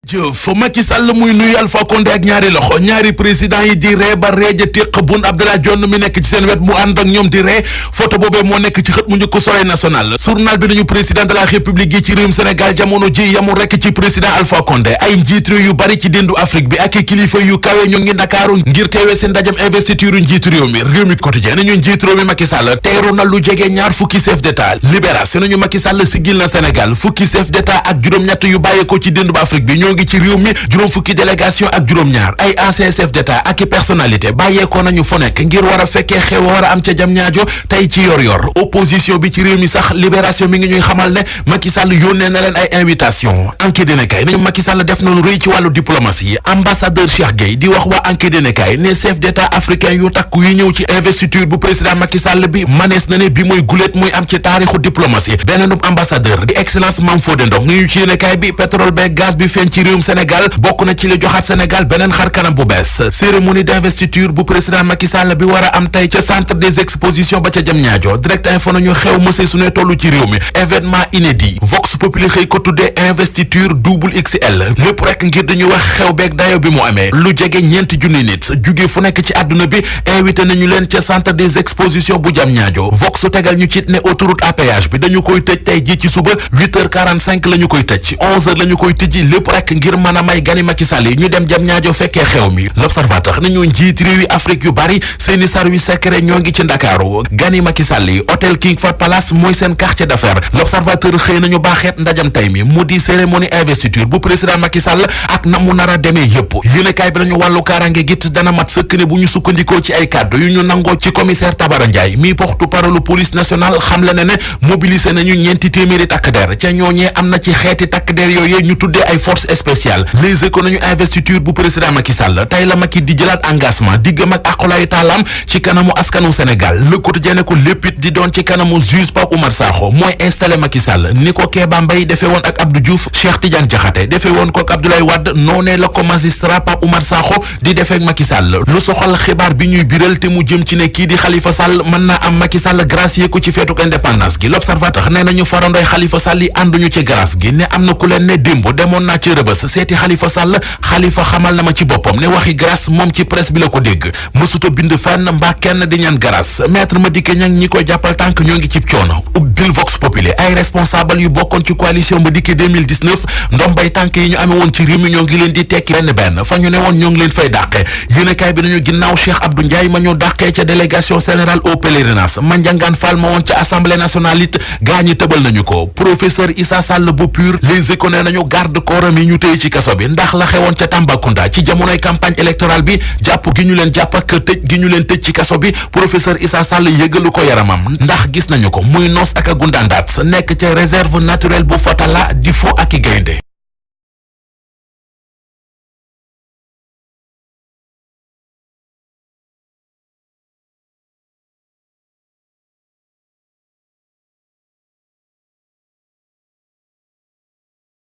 jëf Macky Sall muy nuyu Alpha Condé ak ñaari loxo ñaari président yi di ree ba reeja téq Boun Abdallah Dionne mi nekk ci seen wet mu ànd ak ñoom di ree photo boobee moo nekk ci xët mu njëkk Soleil national journal bi nañu président de la république gi ci réewum Sénégal jamono ji yamul rekk ci président Alpha Condé ay njiit réew yu bari ci déndu Afrique bi ak kilifa yu kawe ñu ngi Ndakaaru ngir teewee seen ndajam investiture yu njiitu réew mi réew mi quotidien nañu njiitu réew mi Macky Sall teeru na lu jege ñaar fukki chef d'état libération nañu Macky Sall siggil na Sénégal fukki chef d'état ak juróom-ñett yu bàyyeekoo ci déndu Afrique bi ñoo ngi ci réew mi juróom fukki délégation ak juróom-ñaar ay ancien chef d'état ak i personnalité bàyyeekoo nañu fu nekk ngir war a fekkee xew war a am ca jam ñaajo tey ci yor opposition bi ci réew mi sax libération mi ngi ñuy xamal ne Macky Sall yónnee na leen ay invitation enquête dina kay nañu Macky Sall def noonu rëy ci wàllu diplomatie ambassadeur Cheikh Gueye di wax waa enquête dina kay ne chef d'état africain yu takku yi ñëw ci investiture bu président Macky Sall bi manees na ne bi mooy guléet muy am ci taarixu diplomatie beneenub ambassadeur di excellence Mame Fodé Ndong ngi ñu ci yéene kay bi pétrole beeg gaz bi feeñ ci réewum Sénégal bokk na ci li joxaat Sénégal beneen xar kanam bu bees cérémonie d'investiture bu président Macky Sall bi war a am tey ca centre des expositions ba ca jëm ñaajo direct info nañu xew mësee su ne tollu ci réew mi événement inédit Vox Populi xëy ko tuddee investiture double XL lépp rek ngir dañuy wax xew beeg dayo bi mu amee lu jege ñeenti junni nit jóge fu nekk ci àdduna bi invité nañu leen ca centre des expositions bu jëm ñaajo Vox tegal ñu ci ne autoroute à péage bi dañu koy tëj tey ji ci suba 8h45 la ñu koy tëj 11h la ñu koy tëjji lépp rek ngir mën a may gani Macky Sall yi ñu dem jam ñaajo fekkee xew mi l'observateur nañu njiit réew yi Afrique yu bari seeni service secret ñoo ngi ci Ndakaaru gani Macky Sall yi hôtel King Fahd Palace mooy seen quartier d'affaires l'observateur xëy nañu baaxeet ndajam tey mi mu di cérémonie investiture bu président Macky Sall ak na mu nar a demee yëpp yéenekaay bi nañu wàllu kaaraange git dana mat sëkk ne bu ñu sukkandikoo ci ay kàddu yu ñu nangoo ci commissaire Tabara Ndiaye mi porte-parole police nationale xam le ne mobilisé nañu ñeenti téeméeri takk der ca ñooñee am na ci xeeti takk der yooyu ñu tuddee ay forces spéciales les éco nañu investiture bu président Macky Sall tey la Macky di jëlaat engagement diggam ak aqulaayu taalam ci kanamu askanu Sénégal Le Quotidien ne ko léppit di doon ci kanamu juge Pape Oumar Sakho mooy installé Macky Sall ni ko Kéba Mbaye defee woon ak Abdou Diouf Cheikh Tidiane Diakhaté defee woon ko ak Abdoulaye Wade noonee la ko magistrat Pape Oumar Sakho di defee ak Macky Sall lu soxal xibaar bi ñuy biral te mu jëm ci ne kii di Khalifa Sall mën naa am Macky Sall gracier ko ci feetuk indépendance gi L'Observateur nee nañu farandoy Khalifa Sall yi ànduñu ci grâce gi ne am na ku leen ne démb demoon naa ci Rëbës seeti Khalifa Sall Khalifa xamal na ma ci boppam ne waxi grâce moom ci presse bi la ko dégg mësuta bind fenn mbaa kenn di ñaan grâce maître Madické Niang ñi koy jàppal tànk ñoo ngi cib coono ubbil Vox Populi ay responsable yu bokkoon ci coalition Madické 2019 ndombay tànk yi ñu amee woon ci réew mi ñoo ngi leen di tekki benn fa ñu ne woon ñoo ngi leen fay dàqe yéenekaay bi nañu ginnaaw Cheikh Abdou Ndiaye ma ñu dàqee ca délégation générale au pèlerinage Mandiangane Fall ma woon ca assemblée nationale it gaa ñi tëbal nañu ko professeur Issa Sall bu PUR les éco nee nañu garde corps yi ñu téye ci kaso bi ndax la xewoon ca Tambacounda ci jamonoy campagne électorale bi jàpp gi ñu leen jàpp ak tëj gi ñu leen tëj ci kaso bi professeur Issa Sall yëgalu ko yaramam ndax gis nañu ko muy noos ak a gundaandaat nekk ca réserve naturelle bu Fatala di fo ak i gaynde